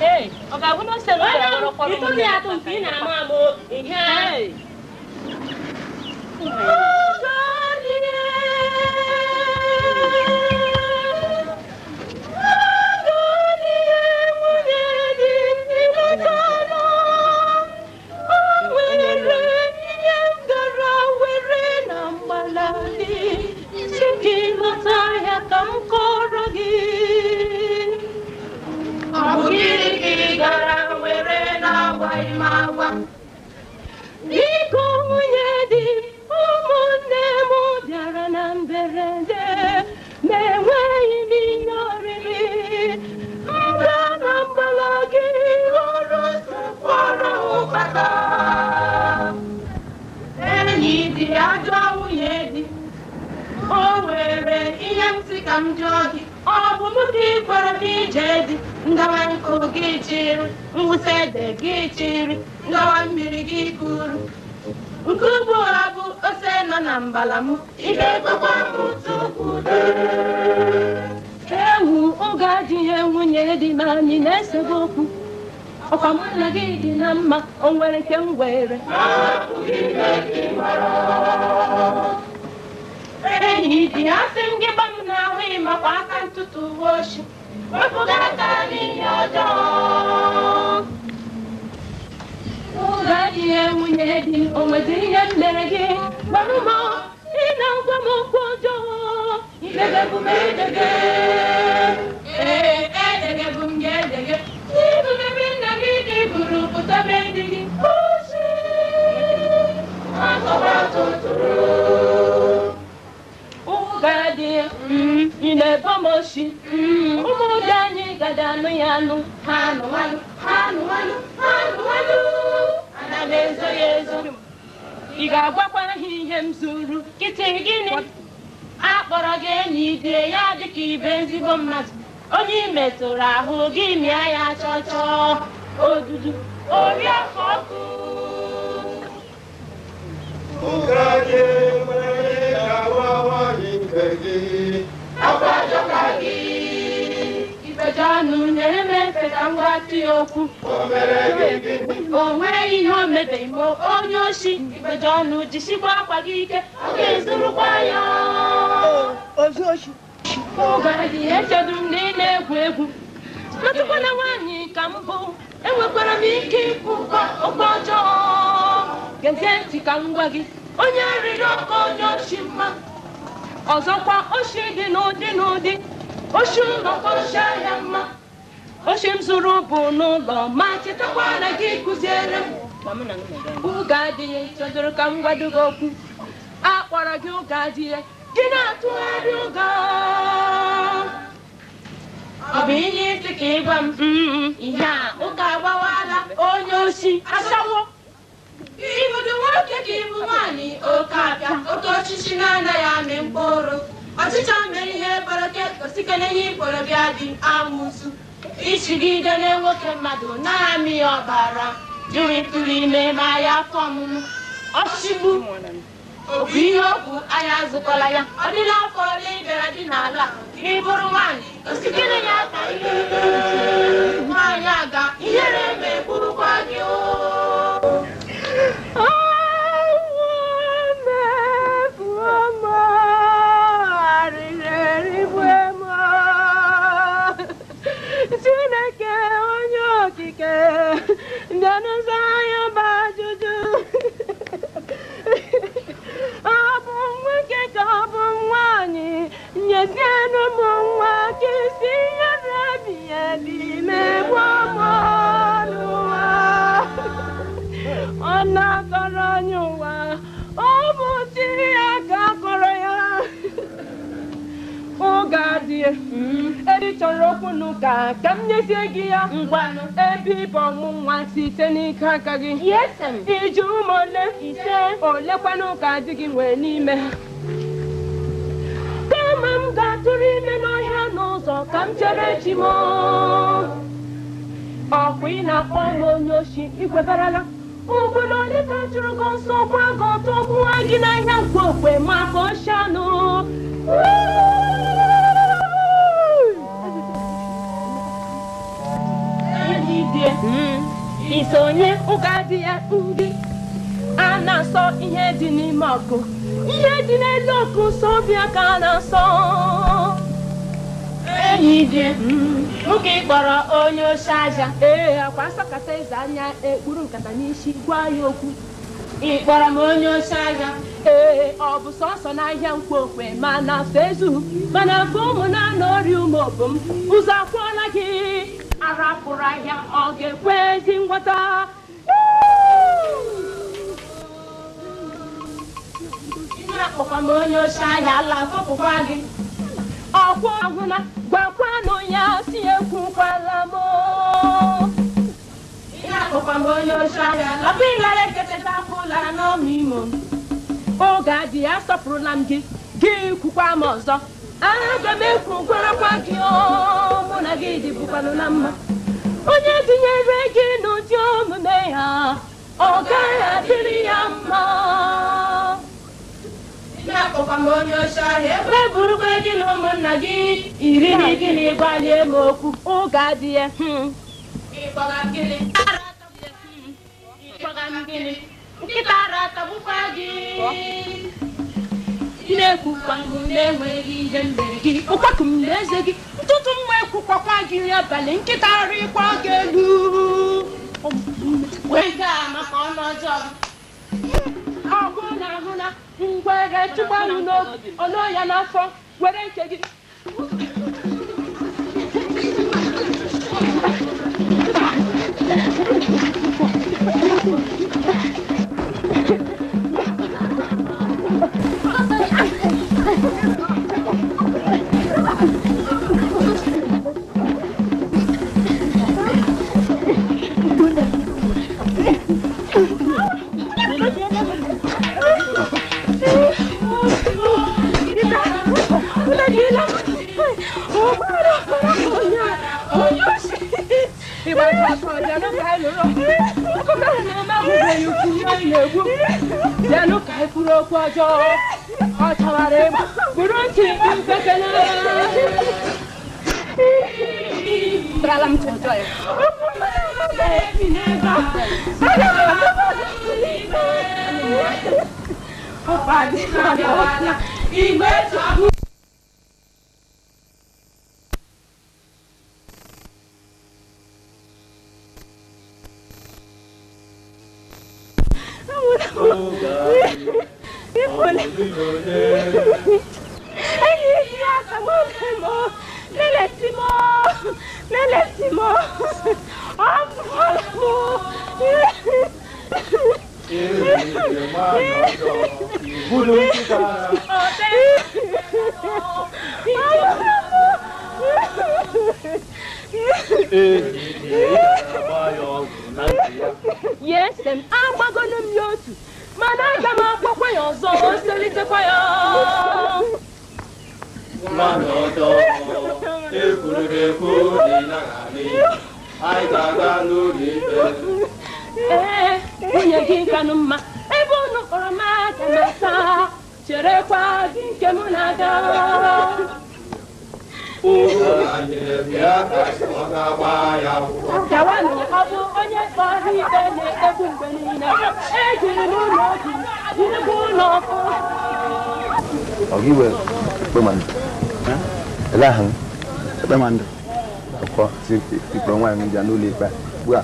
Ee, ọ ga-abụ na ose m gara ghọrọkwara Ịtụ ya atụ nke ị na-ama ama ihe a. Ee. Ọ bụ gịnị ka ị gara were na-agwaghị m agwa? Biko nwunye di ụmụnne m bịara na mberede ma enweghị m ihe oriri m gaa na mgbala gị ọrụ Kwọrọ ụkpaka. Enyi dị ajọ nwunye di. O nwere ihe m sị ka m jụọ gị. Ọ bụ mụ ka ị kwere m ije di. Ngawa nkụ gị chịrị, mwụsa ede gị chịrị, ngawa mmiri gị kuru. Nke ugbo a bụ ose nọ na mbala m. Ị ga-ekwekwa m tupu ewu oge adịghị nwunye di ma anyị na-esebe okwu ọkwa mụ na gị dị na mma o nwere nke m were Enyi dị asị m gị gba m n'ahụ ịmakwa aka ntụtụ uwe oshi wepụga aka n'ihe ọjọọ. Oge adịghị nwunye di o nwezi ihe m mere gị gwanụ m ị na-agwa m okwu ọjọọ Idege bụ m edege. Ee, edege bụ m gị edege. N'ibu ebe nna gị dị buru pụta be di gị. Oshi! Atọwa tụtụrụ. Oge adịghị ị na-ebo m oshi ụmụ dị anyị gada anụ ya anụ Ha nụwanụ, ha nụwanụ, ha nụwanụ. Ana m ezo ya ezo. Ị ga-agwakwa ha ihe m zuru Kịtị gịnị? A kpọrọ gị enyi die ya dịka ibe ezigbo mmadụ. Onye ị metụrụ ahụ gị mịa ya chọọ chọọ. Odudu, ori afọ ọkụ. Ụka gị nwere ka nwa nwanyị ibe gị. Akwa jọka gị. Ibeji ọnụ nyere m efe ka m gwatụ ya okwu. O mere gị gịnị? O nweghị ihe o mebeghị m onye oshi. Ibeji ọnụ jisikwa akwa gị ike. Ọ ga-ezurukwa ya. Ozu oshi. Oge adịghị echedu m na ị na-egwu egwu metụkwana nwaanyị ka m bụ enwekwara m ike ikwu okwu ọjọọ gezie ntị ka m gwa gị onye riri oke onye oshi mma ọzọkwa oshi dị n'ụdị n'ụdị oshi ụlọ ka oshi ahịa mma oshi m zụrụ bụ n'ụlọ ma chetakwa na gị kụziere m oge adịghị chọdụrụ ka m gwado gị okwu a kpọrọ gị oge adịghị gị na-atụgharị ụga Ọ bụ ihe isi ka ịgwa m ihe a ụka agbawala onye oshi asawo. Ibudu nwoke ka ịbụ nwaanyị oke abịa oke osisi na-anaghị amị mkpụrụ. Ọchịcha mere ihe kpọrọke gosikene ihe ikpọrọ bịa dị amụsụ. Ichigide na nwoke mmadụ na-amị ya ọbara jụrụ ịtụrụ ime ma ya afọ ọmụmụ. Ọchịgbu ọ bụ ihe okwu anyị azụkọla ya ọ dịla afọ ole ị bịara dị n'ala ka ị bụrụ nwaanyị osikere ya ka ihe nwaanyị aga ihere megbukwa gị o. Chineke onye okike bịanụ zaa ya bụ ajụjụ ọ bụ nwoke ka ọ bụ nwaanyị nyezienụ m nwa ka isi ihe ebighị ebi megbuo m n'ụwa ọ na-akọrọ anyị ụwa ọ bụ chi ya ka akọrọ ya oge adịghị ebe ị chọrọ okwu n'ụka ka m nyezie gị ya Ngwanụ. Ebe ịbụ ọmụ nwa site n'ike aka gị Yes, m. Iji ụmụ ole Ise. Olekwanụ ka di gị nwee n'ime ha kama m ga-atụrụ ime n'ọhịa n'ụzọ ka m chere chi m ọkwa ị na-akpọ m onye oshi ikwebarala ugwu na ole ka chụrụ gị ọsọ gwa gị ọtọ gbuwa gị n'ahịa nkwo okwe ma ka oshi anụ. Enyi Isonye ụka dị ya ndị a na-asọ ihe dị n'ime ọkụ ihe dị n'elu ọkụ sọ bịa ka a na-asọ enyi dị nwoke kpọrọ onye oshi aja ee akwa asakata eze anya ekpuru nkata n'isi gwa ya okwu ị kpọrọ m onye oshi aja ee ọ bụ sọsọ n'ahịa mkpokwe mana Facebook mana afọ ụmụ na-anọ ọrịa ụmụ obom ụzọ akwụọla gị arapụrụ ahịa ọ ga-ekwe ezi ngwọta ị na-akpọkwa m onye oshi ahịa ala fọpụkwa gị ọkwụ ahụna gwakwanụ ya si ekwukwala m ị na-akpọkwa m onye oshi ahịa lapụ ịghara ekecheta afọ ụlọ n'ọmụ imo oge adị ya asọpụrụla m gị gị kwukwa m ọzọ aga m ekwukwarakwa gị mụ na gị dịbụkwanụ na mma onye tinyere gị n'ụdị omume ya ọ gaghị adịrị ya mma ị na-akpọkwa m onye oshi ahịa ebe burukwa gị na ụmụnna gị iri na gịnị gwalie m okwu oge adị ya ịkpọga m gịnị ịkpọga m gịnị nkịta ara atagbukwa gị ị na-ekwukwa m na-enweghị ihe mere gị ụkwakụ m na eze gị ntụtụ m ekwukwakwa gị abalị nkịta arịkwa gị elu wee gaa maka ọnụ ọjọọ ọgụ na ahụ na ngwere tụgbanụ n'obi ọnụ ya n'afọ were nke gị bịanụ ka anyị kwuru okwu ọjọọ ọ chọwara ịgba buru ntị mfefele tarala m ntị ọjọọ ya igbe tụọ Yes, agbagonu m ya otu mana aga m agbakwa ya ọzọ selitekwa ya nwaanyị ọjọọ ekwuru gị ekwu na ị naghị anị anyị ga-aga n'ụlọ ikpe ee nwunye gị kanụ mma ebe unu kpọrọ m aka m asa cherekwa gị nke m na-aga anyị bịa ka ọ ga-agba ya akwụkwọ gawanụ ọ bụ onye kpọrọ ikpe na-ekpegbu mgbe niile ejiri m ụlọ obi jirikwa ụlọ ọkụ Ọgịwe Ekpemandụ. Ele ahụ Ekpemandụ. Akwụkwọ si ikpọrọ nwaanyị m bịa n'ụlọ ikpe ugbu a